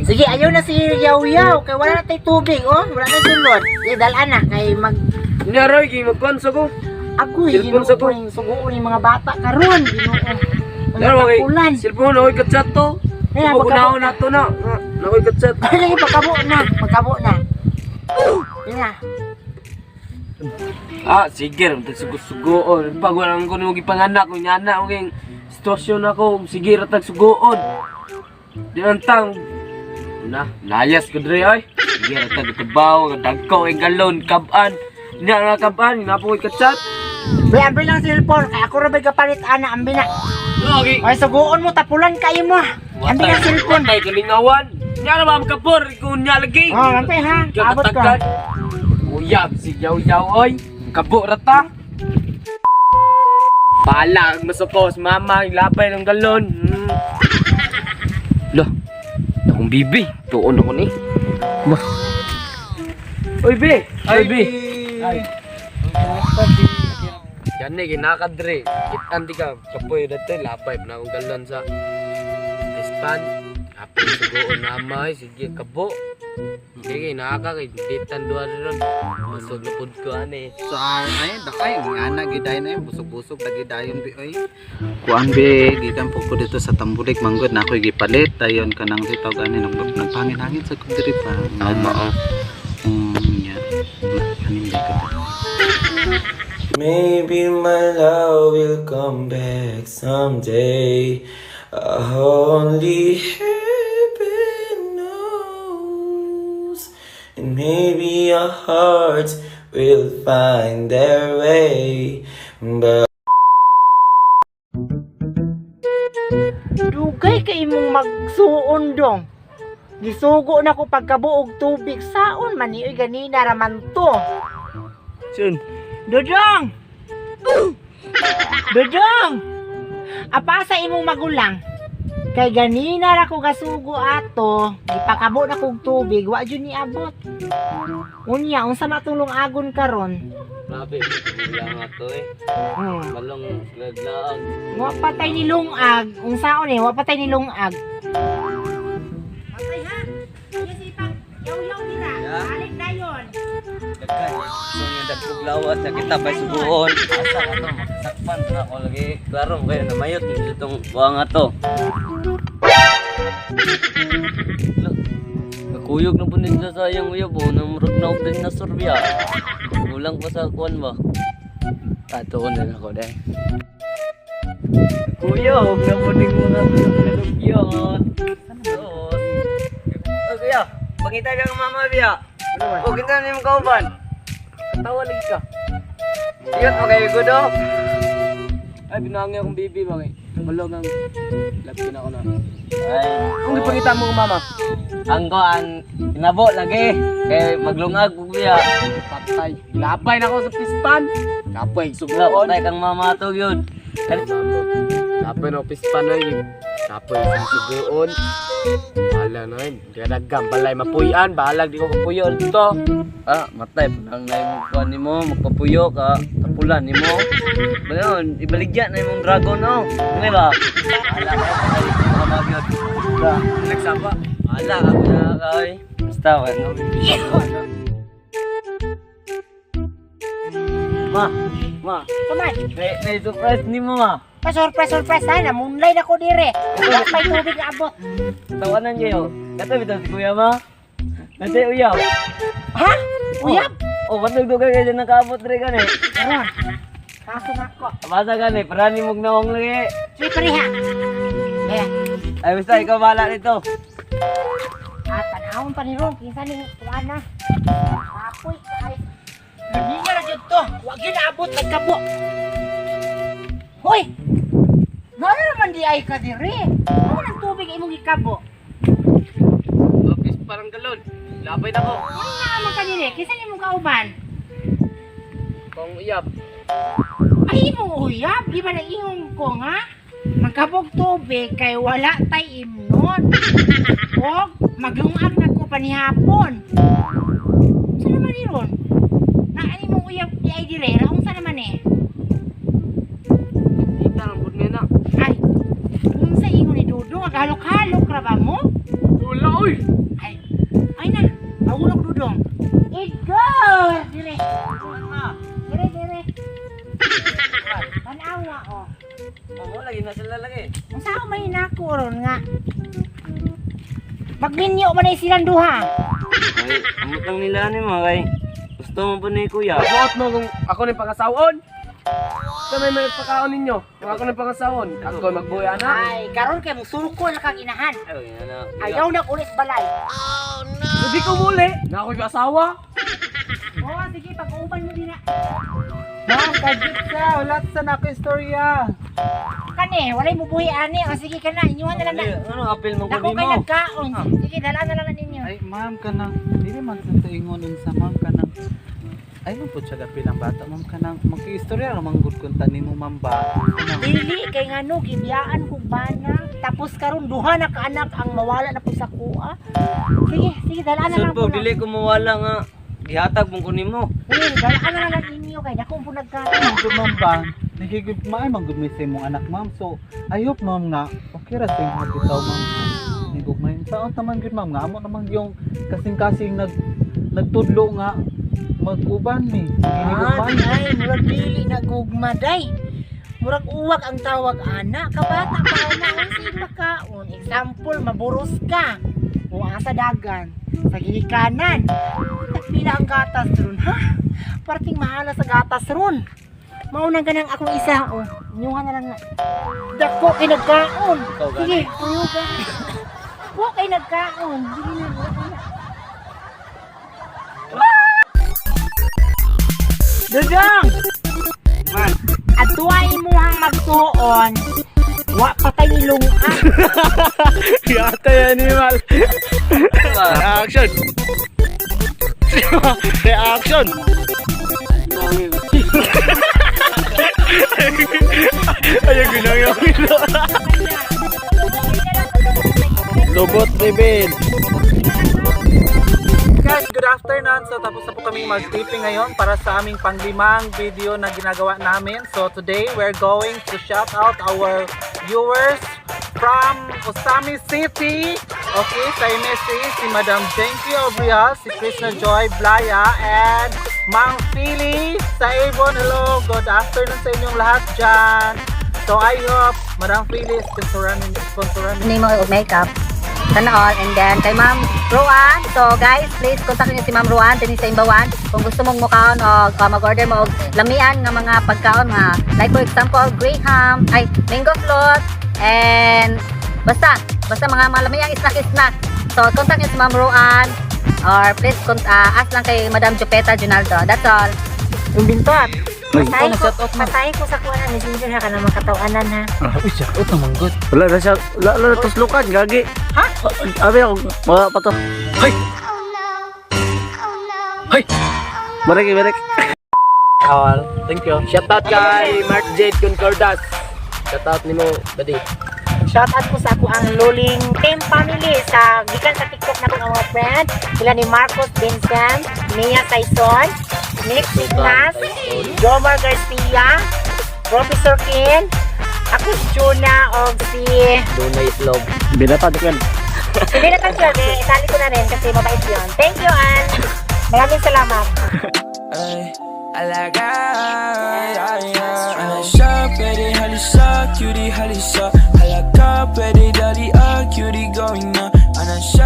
Sige, ayaw na si Yaw Yaw kay wala na tay tubig, oh. Wala na sulod. Sige, dalaan na kay mag Nya roy kay magkuan sa ko. Agoy, Cellphone sa ko. Ginoo, suguon yung mga bata karon, Ginoo. Mga Pero okay, tapulan. cellphone ako'y kachat to. Ayan, Pagunahon na to na. Nako'y kachat. Ay, pagkabo na, pagkabo na. Yun na. Ah, sige, tagsugo-sugoon. Pag wala ko nung gipanganak, kung nyana, okay, sitwasyon ako, sige, ratag sugoon. Di lang tang. Na, layas ko dre ay. Sige, ratag itabaw, dagko, ang galon, kaban. Nya nga kaban, napo ko'y kachat. Be, ambi lang cellphone kay ako ra bay kapalit ana, ambi na. Okay. Ay, suguon mo tapulan kayo mo. Ambi lang cellphone. Watay kalingawan. Nya na ba makapor, kung nya lagi. Oh, antay ha. Abot ko. Katagan. Uyab si Yaw Yaw oy. Kabo rata. Pala ang masukos, mama, labay ng galon. Lah, akong bibi. Tuon ako ni. Ma. Oy, be. Oy, be. Ay. Yan ni, ginakadre. Kitan di ka. Kapoy dati, labay pa na akong galon sa Espan. Apay sugoon namay, sige, kabo. Sige, naka kay ditan duha ron. Busog na pud ko ani. So ay dakay ang ana gidayon ay busog-busog lagi dayon bi oy. Kuan bi gikan po ko dito sa Tambulig manggod na ako'y gipalit dayon kanang sitaw gani nag nagpangin-hangin sa kog diri pa. Tama oh. Yeah. Kanin di ka. Maybe my love will come back someday. Only heaven knows. And maybe our hearts will find their way. But Dugay kay imong magsuon dong. Gisugo na ko pagkabuog tubig saon man ni oy ganina ra man to. Sun. Dodong! Dodong! Apa sa imong magulang? Kay ganina ra ko gasugo ato, gipakabo na kog tubig, wa jud niabot. Unya, unsa matulong agon karon? Grabe, lang ato eh. Balong laglaag. Wa patay ni lungag, unsaon eh, wa patay ni lungag. Patay ha. Sige sipag, yaw-yaw nila. Balik dayon. Daghan so yung dagkog lawas na kita pa'y subuon. Asa ka to, makasakpan na ako lagi. Klaro mo kayo namayot nito itong buwang to. Nakuyog na po nila sa iyong uyab o, namurag na og din na surbiya. Kulang pa sa kuwan ba? Ato na ako dai. Kuyog na po ning mga kalugyon. Oh, kuya, pangita ka ng mama biya. O, kinsa na imong kauban? Katawa lagi ka. Iyot mo kayo gudo. Ay, binangi akong bibi bang eh. Balong ang lapin ako na. Ay, Kung ipangita mo ang mama. ang kuan inabo lagi kay maglungag ko biya. Patay. Labay na ako sa pispan. Kapoy, Wala, subuon. patay kang mama to yun. Kapoy na ako pispan na yun. Kapoy sa subuon. Bahala na yun. Gadagang balay mapuyan. Bahalag di ko kapuyon dito. Ah, matay panang na imong kuan nimo, magpapuyo ka, tapulan nimo. Bayon, ibaligya na imong dragon no. Di ba? Ala ka patay ka magyod. Nagsaba. Ala ka na kay. Basta wala. Ma, ma, Kuman, may surprise nimo ma. pa surprise surprise ha, na moonlight ako dire. Wa pa'y tubig na abot. Tawanan niyo. Kato bitaw si kuya ma. Nasa uyaw. Ha? Uyab? Oh, batog dugay kay dyan nakaabot dre gani. Karon. Kaso na ako. Basa gani, para ni mong naong lagi. Sige pareha. Eh, Ay, basta ikaw bahala nito. at tanawon pa ni Ron, kinsa ni kuan na. Apoy ay. Ganina ra jud to. Wa gyud naabot nagkabo. Hoy! Ngano naman di ay ka dire? Ano nang tubig imong gikabo? Oh, pispan ang galon. Labay na ako. Ano na naman kanini? Kinsa nimong kauban? Kung iyab. Ay imong uyab, di ba naingon ko nga? Magkabog tubig kay wala tay imnon. Og maglungag na ko panihapon. Sa naman ni Ron? Naani mong uyab di ay dire, raong sa naman eh. Kita lang pud na. Ay, unsa ingon ni Dudong, aghalok-halok ra ba mo? Uy! Ay, ay na. Awulok dudong. Edgar! Dire. Dire, dire. Tanawa, oh. Oo, lagi na sila lagi. Ang sao may nako ron nga. Magminyo man ay silang duha. Ay, amot lang nila ni mga kay. Gusto mo pa ni kuya. Buot mo kung ako ni pangasawon. Sa may mga pagkaon ninyo, kung ako ni pangasawon, ako magbuhi ana. Ay, karon kay musuko na kang inahan. Ay, ano. Ayaw na ulit balay. Hindi ko muli, na ako'y asawa. Oh, sige, pag-uban mo din na. Ma'am, kagit ka. Wala sa nako istorya. Kani, walay mo buhi ani. O sige ka na, inyuhan na lang na. Ano, apil mo ko Dako kay nimo. nagkaon. Sige, dala na lang na ninyo. Ay, ma'am, kanang, dili man sa ingon unsa, ma'am, kanang, ay, man po siya gapil ang bata, ma'am, kanang, magki-istorya ra man gud kun tani mo, ma'am, ba? Kanang, Dili kay ngano gibiyaan kog bana. Tapos karon duha na ka anak ang mawala na pud sa kuha. Sige, sige, dala na lang Sud po, po na. dili ko mawala nga. Gihatag mo ko nimo. Uy, dala na lang ninyo kay dako po nagkaon. Ma'am, ma'am ba, nagigib, maay man gud mi sa imong anak, ma'am. So, I hope, ma'am, nga, okay ra sa imong bitaw, ma'am. Nigugmay. Saon naman gud, ma'am, nga, amo naman yung kasing-kasing nagtudlo nga, mag-uban mi. Ah, Ginigugmay. ay, murag dili na gugma day. Murag uwag ang tawag ana, kabata pa na ang makaon. Example, maburos ka. O asa dagan, sa gilikanan. Pila ang gatas ron, ha? Parting mahala sa gatas ron. Maunang ganang akong isa, oh. Inyuhan na lang na. Dako kay nagkaon. Ikaw gani. Sige, puyo ka. Dako kay nagkaon. Sige na, wala na. Dudong! Man, At tuwa imuhang magtuon, wa patay ilungan. Yata animal. Reaction. Reaction. Ay, ginagawa ko. Lobot reveal. Guys, good afternoon. So tapos na po kaming mag-taping ngayon para sa aming panglimang video na ginagawa namin. So today we're going to shout out our viewers from Osami City. Okay, sa MSA, si Madam Jenky Obrial, si Krishna Joy Blaya, and Mang Philly sa Avon. Hello, good afternoon sa inyong lahat dyan. So I hope Madam Philly sponsoran Nimo og makeup. Sana all. And then kay Ma'am Roan. So guys, please contact niyo si Ma'am Roan dinhi sa Imbawan kung gusto mong mukaon og mag-order mo og lamian nga mga pagkaon nga like for example, graham, ay mango float and basta basta mga malamiang snack snack. So contact niyo si Ma'am Roan or please ask lang kay Madam Jupeta Junaldo. That's all. Imbintot. Patay ko sa kuha na messenger ha, ka na makatawanan ha. Uy, shout out naman good. Wala na siya, wala na tuslukan, gagi. Ha? Abi ako, mga pato. Hoy! Hoy! Balik, balik. All. Thank you. Shout out kay Mark Jade Concordas. Shout out nimo, buddy. Shout out ko sa ako ang luling team family sa gikan sa TikTok na akong mga friend. Sila ni Marcos Vincent, Mia Saison, Nick Signas, Jomar Garcia, Professor Ken, ako si Juna og si Dunay itlog. Binata di Hindi na tang eh, isali ko na rin kasi mabait yun. Thank you, and maraming salamat. Ay, alaga, ay, ay. Ano siya, pwede halisa, cutie halisa. Halaka, pwede dali, ah, cutie going na. Ano siya.